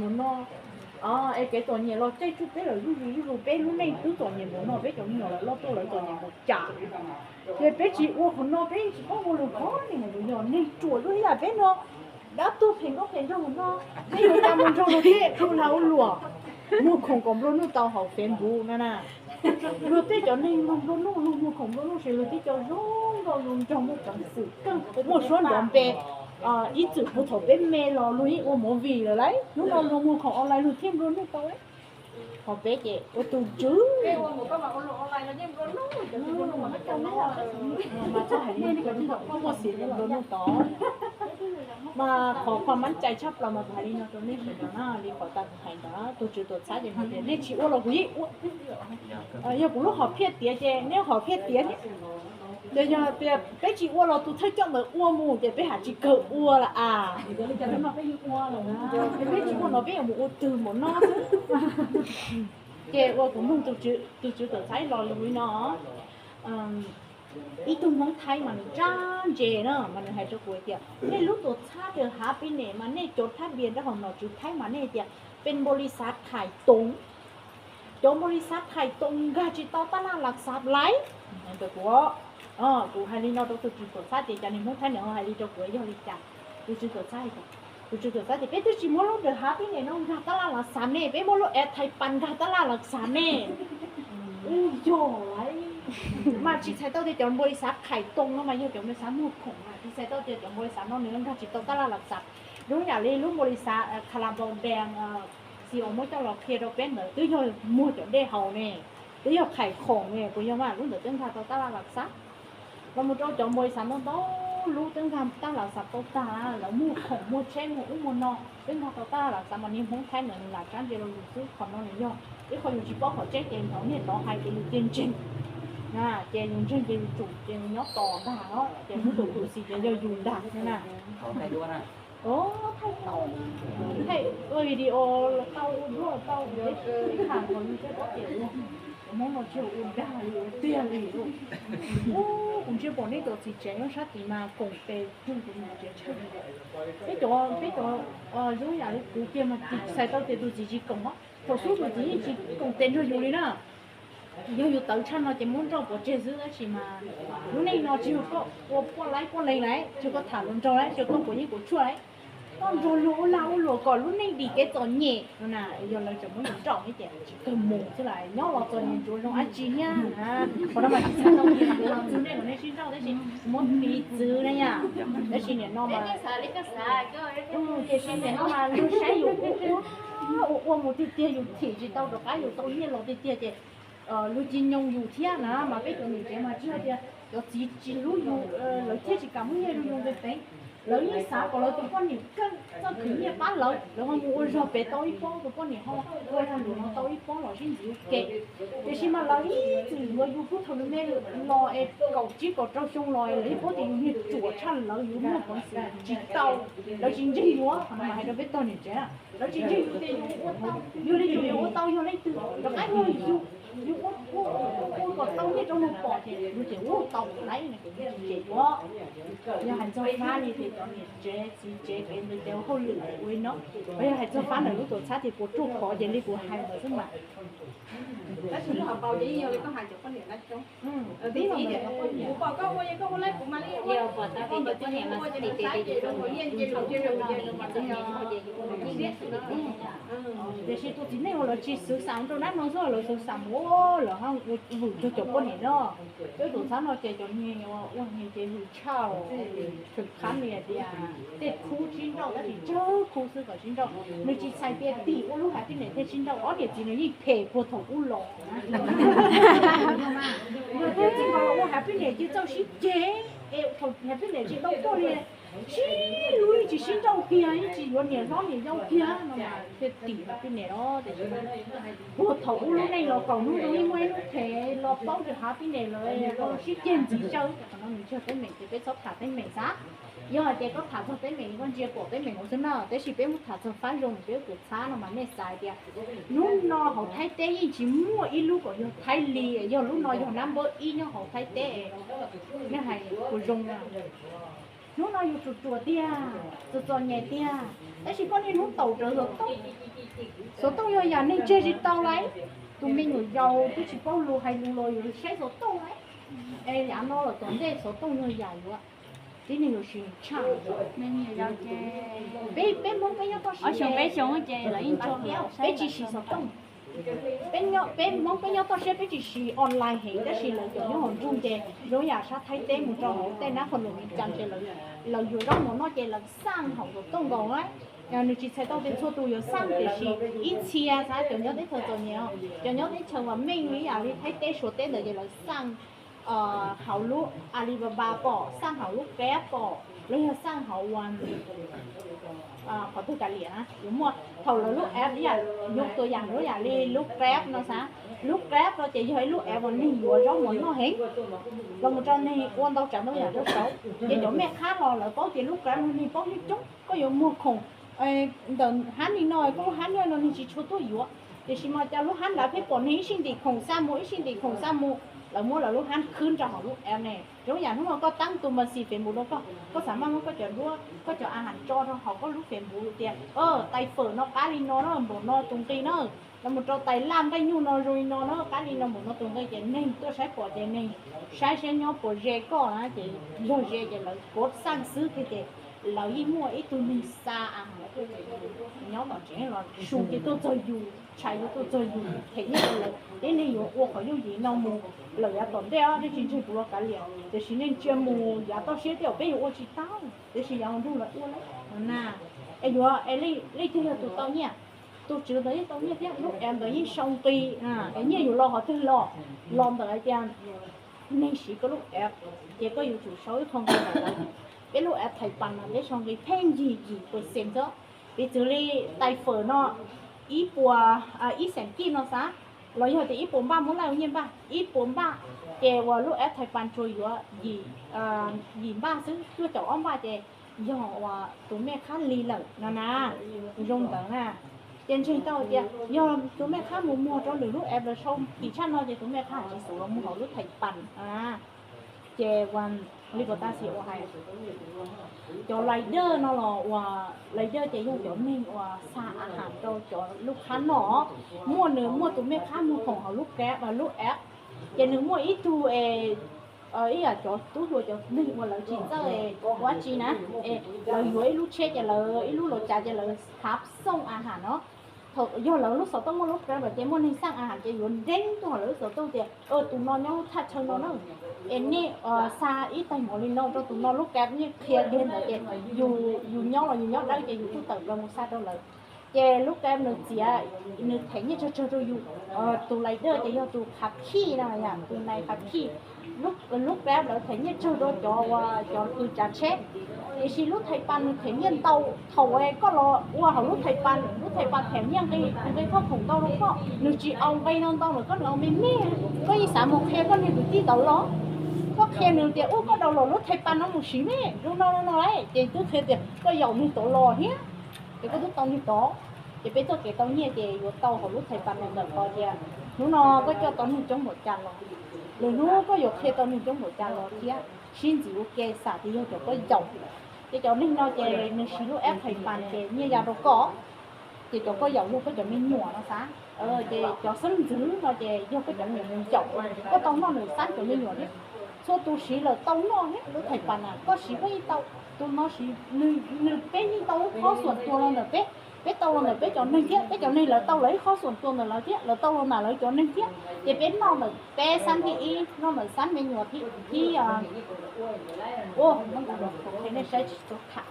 Mus no, es kev txom nyem los caij tsuj peb lawm zuj zus zuj zus, peb lub neej twb txom nyem mus no, peb cov me nyuam lawv loj tuaj lawv txom nyem mus cas. Ces peb tsis ua qhov no, peb tsis paub ua lus qhov ne, yog neeg ruam ib yam peb no, dab tuag phem nkauj phem nraug no, peb yuav cas mus nrog luag tej ua lag ua luam, muag khoom kom nplua nuj tau hauv Facebook no na. Luag tej cov neeg luag nplua nuj, luag muag khoom nplua nuj, ces luag tej cov zoo nkauj zoo nraug muaj peev xwm, muaj suab nrov npe, ib txwm puag thaum peb me los luag yeej ua movie lawm lauj, hnub no luag muag khoom online luag thiaj nplua nuj tau. Ho peb ces ua tus tswv, mas txhob hais li, muaj xiv nplua nuj tod. Mas qhov, qhov mab cai tshaj plaws mas kuv hais li no rau nej sawv daws na, li qhov tas kuv hais ntawd, tus tswv tuam txhab ces hais tias nej tsis ua los kuv yeej ua. Yog kuv lub hom phiaj tiav ces nej hom phiaj tiav thiab. Ces yog tias peb tsis ua los tus thawj coj ntawd ua mus ces peb ham tsis kawg ua lawm as. Ces peb tsis ua no peb yuav mus ua twg npaum no xwb. Ces ua kuv mloog tus tswv tuam txhab los lus li no. Ib tug Hmoob Thaib mas nws tsa ntse na, mas nws hais rau kuv hais tias nej lub tuam txhab daws hav pis nes mas nej cov thab npias nrog hauv nom tswv Thaib mas nej hais tias pes npaum li xav thais toov, cov npaum li xav thais toov nkag tsis tau tab laj las xav laiv. Kuv, kuv hais li no rau tus tswv tuam txhab ces cov niag Hmoob Thaib nws ho hais li rau kuv yog li cas. Tus tswv tuam txhab hais tias, tus tswv tuam txhab tias peb twb tsis muab lub daws hav pis nes no nkag tab laj las xav ne, peb muab lub air thais pas nkag tab laj las xav ne. Ua yog laiv, mas tsis txhais tau tias cov npaum li xav thais toov no mas yog cov npaum li xav muag khoom mas tsis txhais tau tias cov npaum li xav no nws nkag tsis tau tab laj las xav. Zoo yam li lub npaum li xav kha la npau dees, xis uas muab coj los qhia rau peb ntawd twb yog muag cov dej haus ne, twb yog khais khoom ne, puas yog mas lub ntawd twb nkag tau tab laj las xav. Los mus rau cov npaum li xav ntau ntau lub twb nkag tab laj las xav tau tag, lawv muag khoom muag tsheb muag ub muag no twb nkag tau tab laj las xav, mas niag Hmoob Thaib ntawd nws lam tsa ntse los yus xwb, qhov no nws yog ib qho yus tsis paub qhov tseeb ces nws niag tod hais ces yus cia ntseeg, ces yus ntseeg ces yus tsum ces yus nyob tos ntag os, ces muab tus tus xis ces yog yus ntag na. Thaij tau, thaij ua video los tau, ua duab los tau, ib tham kom yus thiaj paub tias cov Hmoob no tsis yog ua dag li ua tiag li. Kuv ntsia pom nej cov txiv tsev nyob sab tid mas koom tes rau kuv niam tsev tshaj. Peb cov, peb cov zoo yam li kuv kiag mas tsis txhais tau tias tus txiv tsis koom os. Thaum xub tus txiv yeej tsis koom tes nrog yus li na. Yog yus tawv tshaj no ces muab nrauj pov tseg xwb, tab sis mas lub neej no tsis yog koj ua poj laib poj leeg lawm, tsis yog koj tham luag nraug lawm, tsis yog koj quav yeeb quav tshuaj lawm, koj nrog luag ua lag ua luam kom lub neej dim kev txom nyem no na. Yog lawv tseem muab yus nrauj thiab ces tsis kawg mus xwb las, nyob los txom nyem ntsuav zoo dab tsi thiab na. Qhov no mas tsis txhais tau tias kuv los txwv nej kom nej sib nrauj, tab sis kuv muab piv txwv na yom. Tab sis nim no mas, tiam sis nim no mas luag saib yus ua ua ua mus tiag tiag, yus thim tsis tau rov qab yus tau nyiaj los tiag tiag ces luag cia nyoo yus thiab na. Mas peb cov niam tsev mas tsis hais tias cov txiv tsis hlub yus, lawv thiaj tsis kam muab nyiaj rau yus npe peev. Lawv yeej xav kom lawv tus poj niam keej txawj khwv nyiaj pab lawv, lawv ho mus ua zog pem tau ib pob, tus poj niam ho ua zog nruam no tau ib pob los sib ntxim ua ke. Tiam sis mas lawv ib txwm yuav yus puag thaum me los es kaum tsib kaum rau xyoo los es lawv yeej paub tias yus niag ruam tshaj, lawv yuav muaj peev xwm tsis tau, lawv tsis ntseeg yus. Qhov no mas hais rau peb tog niam tsev na, lawv tsis ntseeg yus tias yus ua tau, yog li yus yuav ua tau yog leej twg, rov qab yog yus, yus ua, ua kom tau nyiaj rau luag pom ces luag tias ua tau lawm na, ces yus tsis cem yus. Yog hais txog fab li ces cov niam tsev txiv tsev kev ntawd ces ua hauj lwm ua li no, yog hais txog fab ntawm lub tuam txhab ces puas ruaj khov ces li kuv hais ntawd xwb mas. Tiam sis tus txiv neej uas lawv tsis xwv xam rau dab no xwb, lawv xwv xam ua lawv vwm rau cov poj niam no. Peb tuam txhab no ces cov niag ua niag ces vwm tshaj, tseem qhab li tias tej khub sib nrauj tab sis tsawg khub xwb kom sib nrauj. Nws tsis txhais tias tim ua lub hav pij niam thiaj sib nrauj, ob niam txiv nws yeej phem puag thaum ub los. Yog tej txiv los ua hav pij niam ces txawj sib ceg, es thaum hav pij niam tsis tau tuaj li, sib hlub yeej tsis sib nrauj kiag, yeej tsis yuav niam hlob niam yau kiag no mas thiaj tim hav pij niam os. Puag thaum ub lub neej los kaum hnub zoo yeej muaj ib lub phem los paub rau hav pij niam lawm, sib ceg ntxiv tsawv. Qhov no nws tsis yog teeb meem ces peb txhob tham teeb meem xav. Yog hais tias koj tham txog teeb meem koj ntsia pom teeb meem no xwb na, tab sis peb muab tham txog fab zoo peb tuam txhab no mas nej xav hais tias hnub no hauv Thaib teb yeej tsis muaj ib lub kom yog Thaib li, yog lub no yog nab npawb ib nyob hauv Thaib teb. Nej hais puas zoo? Hnub no yus ruam ruam tiag, txom txom nyem tiag, tab sis koj niaj hnub taus rawv xov tooj. Xov tooj yog yam neeg tseg tsis tau lawm. Tus me nyuam yaus twb tsis paub lus hais lus los yuav saib xov tooj lawm. Es yav no los tom ntej xov tooj yog yam yuav tib neeg yuav tsis tshaj. Peb Hmoob peb nyob toj siab, peb tsis siv xov tooj. Peb Hmoob peb nyob toj siab peb tsis siv online heev, tab sis lawv cov nyob hauv nroog ces zoo yam sab Thaib teb mus rau hauv tej nab qhov lus Meskas ces lawv yuav zaub mov noj ces lawv xaj hauv xov tooj nkaus na. Nws tsis txhais tau tias txhua tus yuav xaj, tiam sis ib txhia xav cov nyob teb chaws txom nyem, cov nyob teb chaws uas meej ib yam li Thaib teb Suav teb ntawd ces lawv xaj hauv lub Alibaba pom, xaj hauv lub Grab pom, los yog xaj hauv uas qhov twg kav liam na yuav muaj. Thaum lawv lub app ib yam, yog tua yam lub yam li lub Grab no xav, lub Grab no ces yog ib lub app uas neeg yuav zaub mov noj heev, los mus rau neeg ua ntau tsav ntau yam rau saud, ces cov mej khab los lawv paub tias lub Grab no neeg paub coob coob, koj yuav muag khoom ntawm hab li no, koj lub hab no neeg tsis tshua tuaj yuav. Tiam sis mas cas lub hab nrad pheej pom neeg ib sij ntim khoom xa mus ib sij ntim khoom xa mus, lawv muab lawv lub hab khwb rau hauv lub app ne. Zoo yam hnub no koj tab tus mas xim Facebook rau koj, koj xav maj muab koj cov duab koj cov a has tso rau hauv koj lub Facebook tias tais fawm no qab li no na, npaum no tus nqi na, los mus rau tais laj nqaij nyuj no zoo li no na, qab li no npaum no tus nqi, ces neeg tuaj saib pom ces neeg saib saib nyob puas ze koj na, ces yog ze ces lawv kov xaj xwb thiab ces lawv yeej muaj ib tug neeg xa a has nyob tom tsev los su ces tuaj txog yus, tshais yuav tuaj txog yus, them nyiaj rau lawv, tib neeg yuav ua qhov yooj yim no mus lawm yav tom ntej os, nej tsis ntseeg kuv los kav liam, tiam sis nej ntsia mus yav toj siab tej zaum peb yuav ua tsis tau, tiam sis yav hauv nroog lawv ua lawm na. Es yuav, leej twg yog tus tau nyiaj? Tus tswv ntawd yeej tau nyiaj thiab, lub app ntawd yeej sau nqi, es nyiaj yus los qhov twg los? Los ntawm hais tias neeg siv koj lub app, ces koj yuav tsum sau ib qho nqi ntawm lawv. Peb lub app Thais Pas no peb sau nqi pheej yim yim percent xwb. Piv txwv li tais fawm no ib puas, ib xeem kij no xav, los yog tias ib puas npaj, muab laij ua nyiaj npaj, ib puas npaj, ces uas lub app Thais Pas tsuas yuav yim npaj xwb, cuaj caum ob npaj ces yog uas tus mej khab li lawm no na. Zoo ntawd na. Ces ntseeg tau tias yog tus mej khab mus muag rau lwm lub app los sau kim tshaj no ces tus mej khab tsis xav los mus hauv lub Thais Pas. Ces uas li kuv tab sis ua hais, cov rider no los uas rider ces yog cov neeg uas xa a has rau cov lub khab noj, muaj nws muaj tus mej khab muag khoom hauv lub Grab, lub app, ces nws muaj ib tug es ib yam cov tub hluas cov neeg uas lawv tsis txawj ua dab tsi na, es lawv yuav ib lub tsheb ces lawv ib lub los cav ces lawv hav xooj a has no. Thaum yog lawv lub xov tooj muaj lub Grab lawm ces muaj neeg xaj a has ces yuav nreeb tuaj hauv lawv lub xov tooj tias tus no nyob lub thaj chaw no na, es nej xa ib tais mov li no rau tus no lub Grab, nej qhia li ntawd ces yus nyob los yus nyob dawb ces yus kuj tawm plaws mus xa rau lawv. Ces lub Grab nws txiav, nws them nyiaj tsawg tsawg rau yus. Tus rider ces yog tus khav khij no, yam tus nais khav khij. Lub Grab lawv them nyiaj tsawg rau cov, cov kws tsav tsheb, tiam sis lub Thais Pas nws them nyiaj ntau. Thaum koj los ua hauv lub Thais Pas, lub Thais Pas them nyiaj nqi, nqi thauj khoom ntau rau koj, nws tsis au nqi no ntau lawm, koj nws au me me. Koj yeej xav mus qhia koj niag kwv tij ntawd los, koj qhia nws tias ua koj download lub Thais Pas no mus siv me zoo no no no lauj, ces twb qhia tias koj yaum niag tod los thiab, ces koj twb tau niag tod. Ces peb txoj kev tau nyiaj ces yuav tau hauv lub Thais Pas no ntawm qhov tias hnub no koj coj tau neeg coob npaum cas los, lwm hnub koj yuav qhia tau neeg coob npaum cas los thiab. Sib ntxim ua ke xam tias yog cov koj yaum. Ces cov neeg no ces nws siv lub app Thais Pas ces nyiaj ya rau koj, ces cov koj yaum yog koj cov me nyuam no xav. Ces cov xeeb ntxwv no ces yog koj cov me nyuam yaum, koj tau noj nws xab cov me nyuam thiab. Txhua tus siv lawm tau noj thiab lub Thais Pas na, koj siv koj yeej tau. Tus no siv, nws peb yeej tau ib qhob xuam tua los ntawm peb, peb tau los ntawm peb cov neeg thiab, peb cov neeg lawv tau lawv ib qhob xuam tua ntawm lawv thiab, lawv tau los ntawm lawv cov neeg thiab. Ces peb noj ntawm peb xab thib ib, noj ntawm xab me nyuam thib, thib, ua, nej saib tsis txog tham.